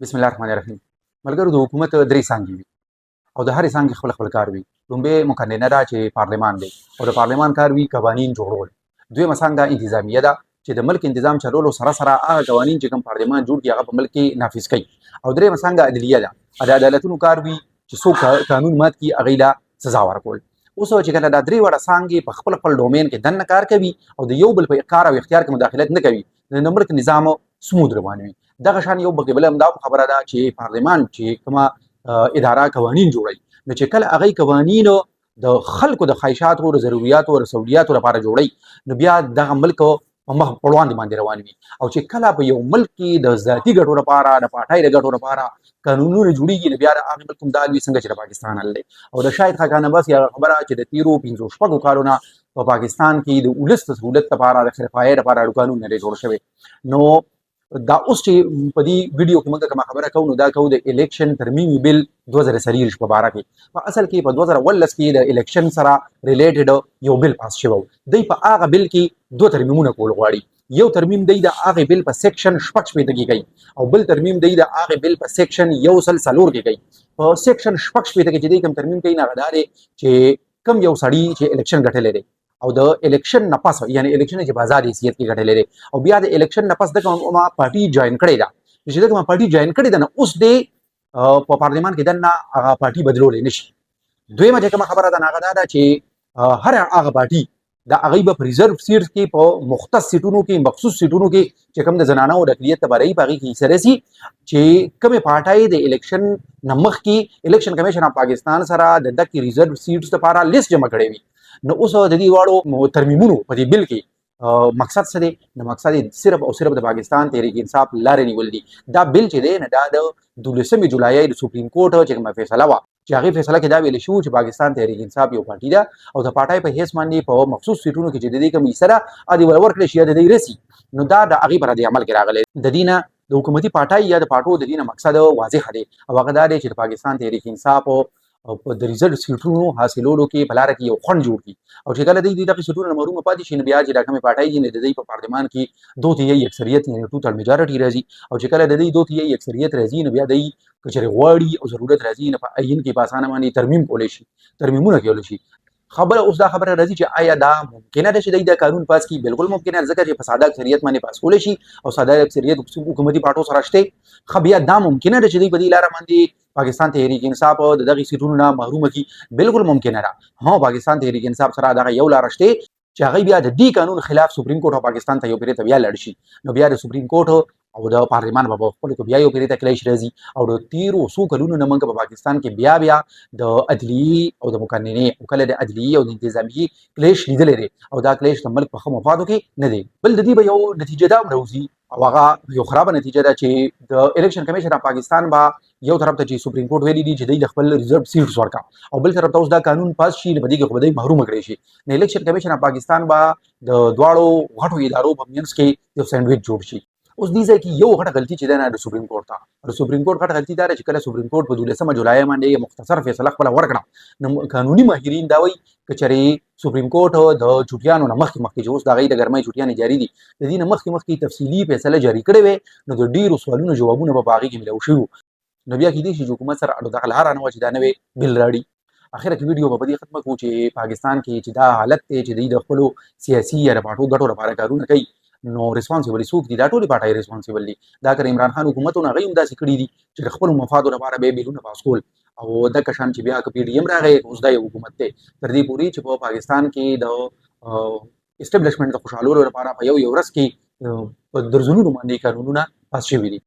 بسم الله الرحمن الرحیم. ملګرو، د حکومت درې څانګې وي او د هرې څانګې خپل خپل کار وي. لومبی مقننه ده چې پارلمان دی او د پارلمان کار وي قوانین جوړول. دویمه څانګه انتظامیه ده چې د ملک انتظام چلولو سره سره هغه قوانین چې کوم پارلمان جوړ کړي، هغه په ملک کې نافذ کوي. او درېیمه څانګه عدلیه ده. د عدالتونو کار وي چې څوک قانون مات کړي، هغې له سزا ورکول. اوس چې کله دا درې واړه څانګې په خپل خپل ډومین کې دننه کار کوي او د یو بل په کار او اختیار کې مداخلت نه کوي، نو د ملک نظام سمود روان وي. دغه شان یو بګې بل هم دا خبره ده چې پارلمان چې کومه اداره قوانین جوړوي، نو چې کله هغه قوانین د خلکو د خواهشاتو او ضرورتو او سہولیاتو لپاره جوړي، نو بیا دغه ملک په مخ په وړاندې باندې روان وي. او چې کله په یو ملک کې د ذاتي ګټو لپاره، د پارټۍ د ګټو لپاره قانونونه جوړیږي، نو بیا د هغه ملک هم دا وي څنګه چې د پاکستان حال دی. او د شاهد خاقان عباسي هغه خبره چې د تیرو 5-6 کالو نه په پاکستان کې د ولس د سهولت لپاره، د خیرخواهۍ لپاره قانون نه دی جوړ شوی. نو دا اوس چې په دې ویډیو کې موږ کومه خبره کوو، نو دا کوو د الیکشن ترمیمي بل 2024 په باره کې. په اصل کې په 2019 کې د الیکشن سره ریلیټډ یو بل پاس شوی. دی په هغه بل کې دوه ترمیمونه کول غواړي. یو ترمیم دی د هغه بل په سیکشن 66 کې کوي او بل ترمیم دی د هغه بل په سیکشن 104 کې کوي. په سیکشن 66 کې چې دی کوم ترمیم کوي، هغه دا دی چې کوم یو سړی چې الیکشن ګټلی دی او د الیکشن نه پس، یعنی الیکشن چې په آزاد حیثیت کې ګټلی دی او بیا د الیکشن نه پس د کومه پارټي جوائن کړې ده، چې د کومه پارټي جوائن کړې ده، نو اوس دی په پارلیمان کې دننه هغه پارټي بدلولی نشي. دویمه چې کومه خبره ده، هغه دا ده چې هر هغه پارټي د هغه به په ریزرو سیټس کې، په مختص سیټونو کې، مخصوص سیټونو کې چې کوم د زنانو او د اقلیت لپاره په هغې کې حصه رسي، چې کومې پارټۍ د الیکشن نه مخکې الیکشن کمیشن اف پاکستان سره د دکې ریزرو سیټس لپاره لیست جمع کړی وي. نو اوس د دې واړو ترمیمونو په دې بل کې مقصد څه دی؟ نو مقصد یې صرف او صرف د پاکستان تحریک انصاف لارې نیول دي. دا بل چې دی نه، دا د 12 جولای د سپریم کورټ چې کومه فیصله وه، چې هغې فیصله کې دا ویل شو چې پاکستان تحریک انصاف یو پارټي ده او د پارټۍ په حیث باندې په مخصوص سیټونو کې چې د دې کوم حصه ده، دې ور ورکړل شي، د دې رسي. نو دا د هغې پر عمل کې راغلی. د دې نه د حکومتي پارټۍ یا د پارټو د دې نه مقصد واضح دی او هغه دا دی چې د پاکستان تحریک انصاف او په د ریزرو سیټونو حاصلولو کې په لاره کې یو خنډ جوړ کړي. او چې کله دوی دغه سیټونو نه محروم پاتې شي، نو بیا چې دا کومې پارټۍ دي، نو د دوی په پارلمان کې دوه تهایي اکثریت، یعنی ټوټل میجارټي راځي. او چې کله د دوی دوه تهایي اکثریت راځي، نو بیا دوی که چېرې غواړي او ضرورت راځي، نو په آئین کې په اسانه باندې ترمیم کولی شي، ترمیمونه کولی شي. خبره اوس دا خبره راځي چې آیا دا ممکنه ده چې دوی دا قانون پاس کړي؟ بالکل ممکنه ده، ځکه چې په ساده اکثریت باندې پاس کولی شي او ساده اکثریت حکومتي پارټو سره شته. ښه، بیا دا ممکنه ده چې دوی په دې لاره باندې پاکستان تحریک انصاف د دغه سیټونو نه محروم کړي؟ بالکل ممکنه ده. ها، پاکستان تحریک انصاف سره دغه یو لاره شته چې هغه بیا د دې قانون خلاف سپریم کورټ او پاکستان ته یو پیری ته بیا لاړ شي. نو بیا د سپریم کورټ او د پارلمان په خپل کې بیا یو پیری ته کلیش راځي. او د تیرو څو کلونو نه موږ په پاکستان کې بیا بیا د عدلیې او د مقننې او کله د عدلیې او د انتظامیې کلیش لیدلی دی او دا کلیش د ملک په ښه مفادو کې نه دی. بل د دې به یو نتیجه دا هم راوځي او هغه یو خرابه نتیجه ده چې د الیکشن کمیشن اف پاکستان به یو طرف ته چې سپریم کورټ ویلي دي چې دوی د خپل ریزرو سیټس ورکا او بل طرف ته اوس دا قانون پاس شي، نو په دې کې خو به دوی محروم کړی شي. نو الیکشن کمیشن اف پاکستان به د دواړو غټو ادارو په منځ کې یو سینډویچ جوړ شي. اوس دې ځای کې یو غټه غلطي چې ده نه، د سپریم کورټ ته، د سپریم کورټ غټه غلطي دا ده چې کله سپریم کورټ په 12 جولای باندې مختصر فیصله خپله ورکړه، نو قانوني ماهرین دا وایي که چېرې سپریم کورټ د چټیانو نه مخکې مخکې، چې اوس د هغې د ګرمۍ چټیانې جاري دي، د دې نه مخکې مخکې تفصیلي فیصله جاري کړې وی، نو د ډېرو سوالونو جوابونه به په هغې کې میلاو شوي وو. نو بیا کېدای شي چې حکومت سره اړو دغه لاره نه وه چې دا نوې بل راړي. اخره کې ویډیو به په دې ختمه کړو چې پاکستان کې چې دا حالت دی چې دوی د خپلو سیاسي یا د پارټو ګټو لپاره کارونه کوي، نو ریسپانسیبل څوک دي؟ دا ټولې پارټۍ ریسپانسیبل دي. دا که عمران خان حکومت نه، هغوی هم داسې کړي دي چې د خپلو مفادو لپاره به یې بلونه پاس کول. او دغه شان چې بیا که پي ډي ایم راغی، اوس دا یو حکومت دی، تر دې پورې چې په پاکستان کې د اسټبلشمنټ د خوشحالولو لپاره په یو یو ورځ کې په درځونونو باندې قانونونه پاس شوي دي.